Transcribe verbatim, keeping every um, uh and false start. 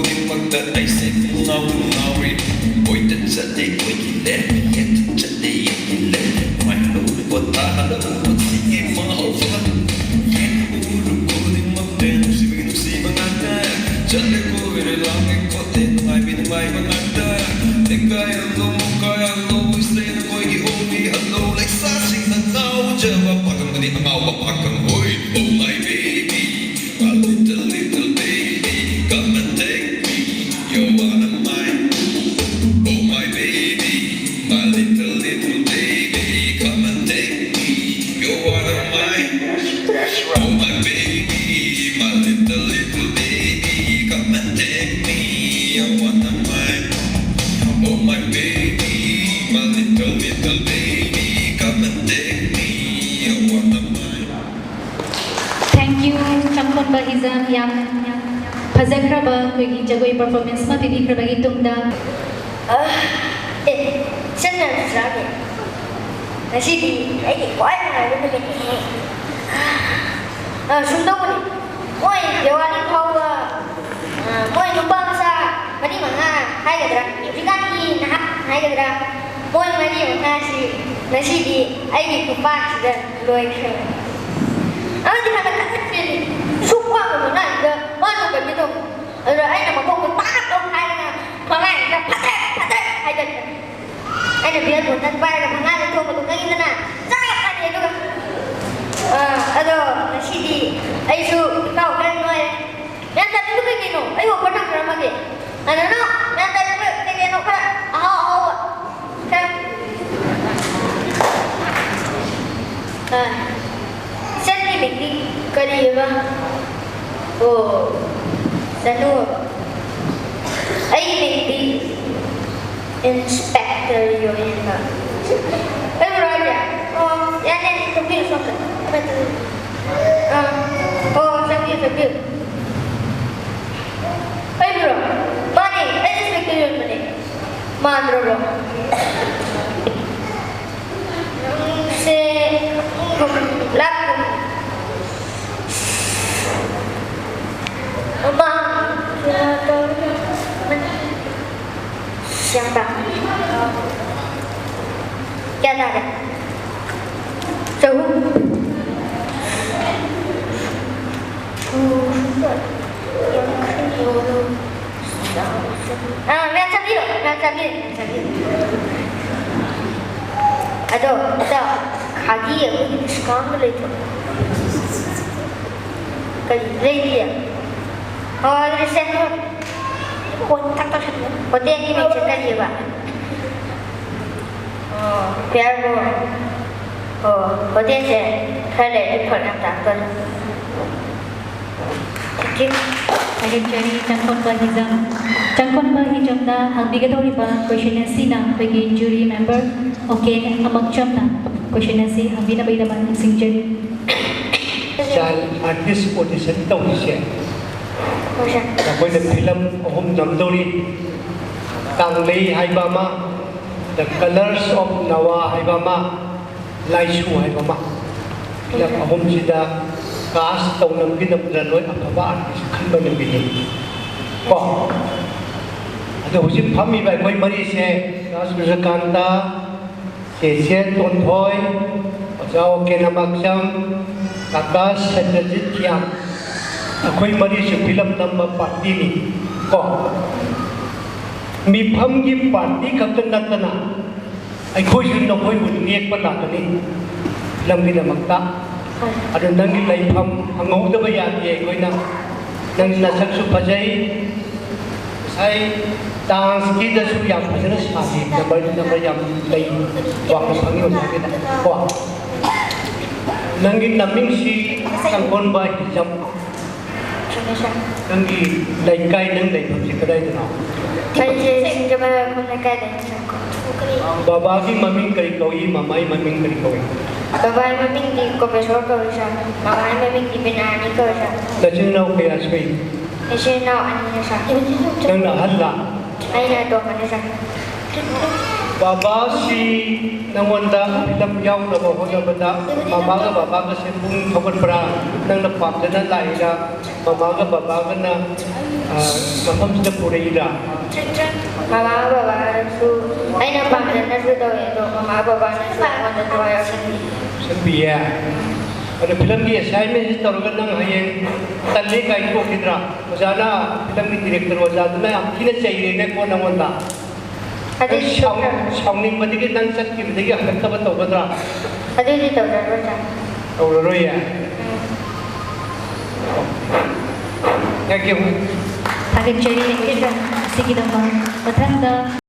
ꯈꯨꯗꯤꯡꯃꯛꯇ ꯑꯩꯁꯦ ꯉꯥꯎ ꯉꯥꯎꯔꯤ꯫ ꯀꯣꯏꯗ ꯆꯠꯂꯦ ꯀꯣꯏꯒꯤ ꯂꯦ, ꯌꯦꯠꯇ ꯆꯠꯂꯦ ꯌꯦꯠꯀꯤ ꯂꯦ꯫ ꯃꯥꯏ ꯍꯜꯂꯣ ꯄꯣꯊꯥ ꯍꯜꯂꯣ ꯄꯨꯟꯁꯤꯒꯤ ꯃꯍꯥꯎ ꯐꯪꯍꯟ꯫ ꯌꯦꯡ ꯎꯔꯨ ꯈꯨꯗꯤꯡꯃꯛꯇ ꯅꯨꯡꯁꯤꯕꯒꯤ ꯅꯨꯡꯁꯤꯕ ꯉꯥꯛꯇ꯫ ꯆꯠꯂꯦ ꯀꯣꯏꯔꯦ ꯂꯥꯡꯉꯦ ꯈꯣꯠꯂꯦ ꯅꯨꯡꯉꯥꯏꯕꯤ ꯅꯨꯡꯉꯥꯏꯕ ꯉꯥꯛꯇ꯫ ꯂꯩꯀꯥꯏ ꯍꯜꯂꯣ ꯃꯀꯥꯏ ꯍꯜꯂꯣ ꯏꯁꯩ ꯅꯈꯣꯏꯒꯤ ꯑꯣꯡꯕꯤ ꯍꯜꯂꯣ ꯂꯩꯁꯥꯁꯤꯡꯅ ꯉꯥꯎꯖꯕ ꯄꯥꯈꯪꯗꯗꯤ ꯑꯉꯥꯎꯕ ꯄꯥꯈꯪ ꯍꯣꯏ꯫ Oh my baby, my little little baby, come and take me, you're one of mine. Oh my baby, my little little baby, come and take me, you're one of mine. Oh my baby, my little little baby, come and take me, you're one of mine. Oh my baby, my little little baby, come and take me, you're one of mine. Thank you, ꯆꯪꯈꯣꯟꯕ ꯍꯤꯖꯝ꯫ ꯌꯥꯝ ꯐꯖꯈ꯭ꯔꯕ ꯑꯩꯈꯣꯏꯒꯤ ꯖꯒꯣꯏ performance ꯑꯃ ꯄꯤꯕꯤꯈ꯭ꯔꯕꯒꯤ ꯇꯨꯡꯗ꯫ ꯑꯦ, ꯁꯟꯅ ꯆꯥꯒꯦ꯫ ꯉꯁꯤꯗꯤ ꯑꯩꯒꯤ ꯈ꯭ꯋꯥꯏ ꯅꯨꯡꯉꯥꯏꯕ ꯅꯨꯃꯤꯠꯅꯤꯍꯦ꯫ ꯑ, ꯁꯨꯝ ꯇꯧꯕꯅꯤ꯫ ꯃꯣꯏ ꯗꯤꯋꯥꯂꯤ ꯐꯥꯎꯕ, ꯑ, ꯃꯣꯏ ꯅꯨꯄꯥ ꯃꯆꯥ ꯃꯔꯤ ꯃꯉꯥ ꯍꯥꯏꯒꯗ꯭ꯔꯥ, ꯍꯧꯖꯤꯛꯀꯥꯟꯒꯤ ꯅꯍꯥ ꯍꯥꯏꯒꯗ꯭ꯔꯥ, ꯃꯣꯏ ꯃꯔꯤ ꯃꯉꯥꯁꯤ ꯉꯁꯤꯗꯤ ꯑꯩꯒꯤ ꯈꯨꯄꯥꯛꯁꯤꯗ ꯂꯣꯏꯈ꯭ꯔꯦ꯫ ꯑꯃꯗꯤ ꯍꯥꯟꯅ ꯀꯟꯅ ꯆꯦꯜꯂꯤ꯫ ꯁꯨꯛ ꯋꯥꯡꯕ ꯃꯉꯥꯁꯤꯗ ꯃꯥꯅ ꯀꯩꯅꯣ ꯇꯧꯕ꯫ ꯑꯗꯨꯗ ꯑꯩꯅ ꯃꯈꯣꯡꯗꯣ ꯇꯥꯛ ꯂꯥꯎ ꯍꯥꯏꯔꯒ ꯃꯉꯥꯁꯤꯗ ꯐꯠꯇ꯭ꯔꯦ, ꯐꯠꯇ꯭ꯔꯦ ꯍꯥꯏꯖꯟꯕꯅꯤ꯫ ꯑꯩꯅ ꯕꯦꯜ ꯕꯣꯇꯟ ꯄꯥꯏꯔꯒ ꯃꯉꯥꯗ ꯊꯣꯡꯕꯗꯣ ꯈꯪꯉꯤꯗꯅ? ꯆꯥꯔꯛꯀꯅꯤ ꯑꯗꯨꯒ꯫ ꯑ, ꯑꯗꯣ ꯉꯁꯤꯗꯤ ꯑꯩꯁꯨ ꯏꯀꯥꯎ ꯈꯔ ꯅꯣꯏꯔꯦ꯫ ꯃꯌꯥꯝ ꯆꯥꯅꯤꯡꯕ ꯀꯩ ꯀꯩꯅꯣ? ꯑꯩ offer ꯇꯧꯖꯔꯝꯃꯒꯦ꯫ ꯑ, no, no, ꯃꯌꯥꯝ ꯆꯥꯅꯤꯡꯕ ꯀꯩ ꯀꯩꯅꯣ? ꯈꯔ ꯑꯍꯥꯎ ꯑꯍꯥꯎꯕ꯫ ꯈꯔ꯫ ꯑ, ꯏꯆꯟꯒꯤ ꯃꯤꯡꯗꯤ ꯀꯔꯤꯑꯕ? ꯑꯣ, ꯆꯅꯨ꯫ ꯑꯩꯒꯤ ꯃꯤꯡꯗꯤ Inspector ꯌꯣꯍꯤꯟꯕ꯫ ꯀꯩꯗꯧꯔꯣ ꯍꯥꯏꯁꯦ? ꯑꯣ, ꯌꯥꯅꯤ, ꯌꯥꯅꯤ, ꯊꯣꯛꯄꯤꯌꯨ ꯁꯣꯝꯗ꯫ ꯑꯥ, ꯑꯣ, ꯆꯪꯕꯤꯌꯨ, ꯆꯪꯕꯤꯌꯨ꯫ ꯀꯩꯗꯧꯔꯣ? ꯃꯥꯅꯦ, ꯑꯩ Inspector ꯌꯣꯍꯤꯟꯕꯅꯦ꯫ ꯃꯥꯟꯗ꯭ꯔꯣ? ꯅꯪꯁꯦ ꯂꯥꯛꯀꯨꯝ ꯃꯃꯥꯡ ꯀꯌꯥꯗ ꯀꯌꯥ ꯇꯥ? ꯀꯌꯥ ꯇꯥꯔꯦ? ꯆꯍꯨꯝ꯫ ꯑꯥ, ꯃꯌꯥꯝ ꯆꯪꯕꯤꯌꯨ, ꯃꯌꯥꯝ ꯆꯪꯕꯤꯌꯨ, ꯃꯌꯥꯝ ꯆꯪꯕꯤꯌꯨ꯫ ꯑꯗꯣ, ꯑꯗꯣ, ꯈꯥꯒꯤ ꯑꯩꯈꯣꯏꯒꯤ discount ꯂꯩꯇ꯭ꯔꯣ? ꯀꯔꯤ ꯂꯩꯇꯦ? ꯑꯣ, ꯑꯗꯨꯗꯤ ꯁꯦ꯫ ꯐꯣꯟ ꯇꯛ ꯇꯛ ꯁꯠꯂꯦ꯫ ꯍꯣꯇꯦꯜꯒꯤ ꯃꯤꯡꯁꯦ ꯀꯔꯤꯑꯕ? ꯑꯣ, ꯐꯤꯌꯔꯕꯣꯜ꯫ ꯑꯣ, ꯍꯣꯇꯦꯜꯁꯦ ꯈꯔ ꯂꯩꯔꯗꯤ ꯐꯔꯛ ꯌꯥꯝ ꯇꯥꯔꯛꯇꯣꯔꯦ꯫ ꯊꯥꯒꯠꯆꯔꯤ ꯆꯪꯈꯣꯟꯕ ꯍꯤꯖꯝ꯫ ꯆꯪꯈꯣꯟꯕ ꯍꯤꯖꯝꯅ ꯍꯪꯕꯤꯒꯗꯧꯔꯤꯕ question ꯑꯁꯤꯅ ꯑꯩꯈꯣꯏꯒꯤ jury member ꯑꯣꯀꯦ ꯑꯃꯛꯆꯝꯅ question ꯑꯁꯤ ꯍꯪꯕꯤꯅꯕꯒꯤꯗꯃꯛ ꯅꯤꯡꯁꯤꯡꯖꯔꯤ꯫ Child artist audition ꯇꯧꯔꯤꯁꯦ, ꯍꯣꯏ ꯁꯥꯔ꯫ ꯑꯩꯈꯣꯏꯅ ꯐꯤꯂꯝ ꯑꯍꯨꯝ ꯅꯝꯗꯧꯔꯤ꯫ ꯀꯥꯡꯂꯩ ꯍꯥꯏꯕ ꯑꯃ, The Colors of Noah ꯍꯥꯏꯕ ꯑꯃ, ꯂꯥꯏꯁꯨ ꯍꯥꯏꯕ ꯑꯃ꯫ ꯐꯤꯂꯝ ꯑꯍꯨꯝꯁꯤꯗ cast ꯇꯧꯅꯕꯒꯤꯗꯃꯛꯇ ꯂꯣꯏ ꯑꯐꯕ artist ꯈꯟꯕ ꯅꯨꯃꯤꯠꯅꯤ ꯀꯣ꯫ ꯑꯗꯣ ꯍꯧꯖꯤꯛ ꯐꯝꯃꯤꯕ ꯑꯩꯈꯣꯏ ꯃꯔꯤꯁꯦ, ꯔꯥꯖ ꯀ꯭ꯔꯤꯁꯅꯀꯥꯟꯇ, ꯆꯦꯆꯦ ꯇꯣꯟꯊꯣꯏ, ꯑꯣꯖꯥ ꯑꯣꯀꯦ ꯅꯃꯥꯛꯆꯝ, ꯀꯥꯀꯥ ꯁꯠꯇꯖꯤꯠ ꯈꯤꯌꯥꯝ, ꯑꯩꯈꯣꯏ ꯃꯔꯤꯁꯨ ꯐꯤꯂꯝ ꯅꯝꯕ partyꯅꯤ ꯀꯣ꯫ ꯃꯤꯐꯝꯒꯤ party ꯈꯛꯇ ꯅꯠꯇꯅ ꯑꯩꯈꯣꯏꯁꯨ ꯅꯈꯣꯏꯕꯨ ꯅꯦꯛꯄ ꯂꯥꯛꯀꯅꯤ ꯐꯤꯂꯝꯒꯤꯗꯃꯛꯇ꯫ ꯑꯗꯨ ꯅꯪꯒꯤ ꯂꯩꯐꯝ ꯍꯪꯍꯧꯗꯕ ꯌꯥꯗꯦ ꯑꯩꯈꯣꯏꯅ꯫ ꯅꯪ ꯅꯁꯛꯁꯨ ꯐꯖꯩ, ꯉꯁꯥꯏ danceꯀꯤꯗꯁꯨ ꯌꯥꯝ ꯐꯖꯅ ꯁꯥꯈꯤ, number, number ꯌꯥꯝ ꯂꯩ, ꯋꯥꯡꯅ ꯐꯪꯉꯤ ꯑꯣꯖꯥꯒꯤꯗ ꯀꯣ꯫ ꯅꯪꯒꯤ ꯅꯃꯤꯡꯁꯤ ꯆꯪꯈꯣꯟꯕ ꯍꯤꯖꯝ꯫ ꯆꯨꯝꯃꯦ ꯁꯥꯔ꯫ ꯅꯪꯒꯤ ꯂꯩꯀꯥꯏ, ꯅꯪ ꯂꯩꯐꯝꯁꯤ ꯀꯗꯥꯏꯗꯅꯣ? ꯑꯩꯁꯦ ꯁꯤꯡꯖꯃꯩ ꯋꯥꯏꯈꯣꯝ ꯂꯩꯀꯥꯏꯗꯩꯅꯤ ꯁꯥꯔ꯫ ꯕꯕꯥꯒꯤ ꯃꯃꯤꯡ ꯀꯔꯤ ꯀꯧꯏ, ꯃꯃꯥꯒꯤ ꯃꯃꯤꯡ ꯀꯔꯤ ꯀꯧꯏ? ꯕꯕꯥꯒꯤ ꯃꯃꯤꯡꯗꯤ ꯀꯣꯄꯦꯁꯣꯔ ꯀꯧꯏ ꯁꯥꯔ, ꯃꯃꯥꯒꯤ ꯃꯃꯤꯡꯗꯤ ꯕꯤꯅꯥꯔꯥꯅꯤ ꯀꯧꯏ ꯁꯥꯔ꯫ ꯅꯆꯤꯟ ꯅꯅꯥꯎ ꯀꯌꯥ ꯁꯨꯏ? ꯏꯆꯤꯟ ꯏꯅꯥꯎ ꯑꯅꯤꯅꯦ ꯁꯥꯔ꯫ ꯅꯪꯅ ꯑꯍꯜꯂ? ꯑꯩꯅ ꯑꯇꯣꯝꯕꯅꯦ ꯁꯥꯔ꯫ ꯕꯕꯥꯁꯤ ꯅꯪꯉꯣꯟꯗ ꯐꯤꯂꯝ ꯌꯥꯎꯅꯕ ꯍꯣꯠꯅꯕꯗ ꯃꯃꯥꯒ ꯕꯕꯥꯒꯁꯦ ꯄꯨꯛꯅꯤꯡ ꯊꯧꯒꯠꯄ꯭ꯔꯥ? ꯅꯪꯅ ꯄꯥꯝꯖꯅ ꯂꯥꯛꯏꯔꯥ? ꯃꯃꯥꯒ ꯕꯕꯥꯒꯅ, ꯑ, ꯃꯐꯝꯁꯤꯗ ꯄꯨꯔꯛꯏꯔꯥ? ꯃꯃꯥ ꯕꯕꯥꯅꯁꯨ ꯑꯩꯅ ꯄꯥꯝꯖꯅꯁꯨ ꯇꯧꯋꯦ, ꯑꯗꯣ ꯃꯃꯥ ꯕꯕꯥꯅꯁꯨ ꯑꯩꯉꯣꯟꯗ ꯊꯋꯥꯏ ꯌꯥꯎꯁꯟꯕꯤ꯫ ꯁꯟꯕꯤꯌꯦ꯫ ꯑꯗꯣ ꯐꯤꯂꯝꯒꯤ ꯑꯦꯁꯥꯏꯟꯃꯦꯟꯁꯤ ꯇꯧꯔꯒ ꯅꯪ ꯍꯌꯦꯡ ꯇꯜꯂꯤ ꯀꯥꯏꯅ ꯇꯣꯛꯈꯤꯗ꯭ꯔꯥ? ꯑꯣꯖꯥꯅ, ꯐꯤꯂꯝꯒꯤ ꯗꯤꯔꯦꯛꯇꯔ ꯑꯣꯖꯥꯗꯨꯅ ꯌꯥꯝ ꯊꯤꯅ ꯆꯩꯔꯦꯅꯦ ꯀꯣ ꯅꯪꯉꯣꯟꯗ? ꯑꯗꯨꯗꯤ ꯁꯥꯎ- ꯁꯥꯎꯅꯤꯡꯕꯗꯒꯤ ꯅꯪ ꯆꯠꯈꯤꯕꯗꯒꯤ ꯍꯜꯂꯛꯇꯕ ꯇꯧꯒꯗ꯭ꯔꯥ? ꯑꯗꯨꯗꯤ ꯇꯧꯖꯔꯣꯏ, ꯁꯥꯔ꯫ ꯇꯧꯔꯔꯣꯏꯌꯦ꯫ ꯎꯝ꯫ Thank you. ꯊꯥꯒꯠꯆꯔꯤ lecturer ꯑꯁꯤꯒꯤꯗꯃꯛ꯫ ꯃꯊꯪꯗ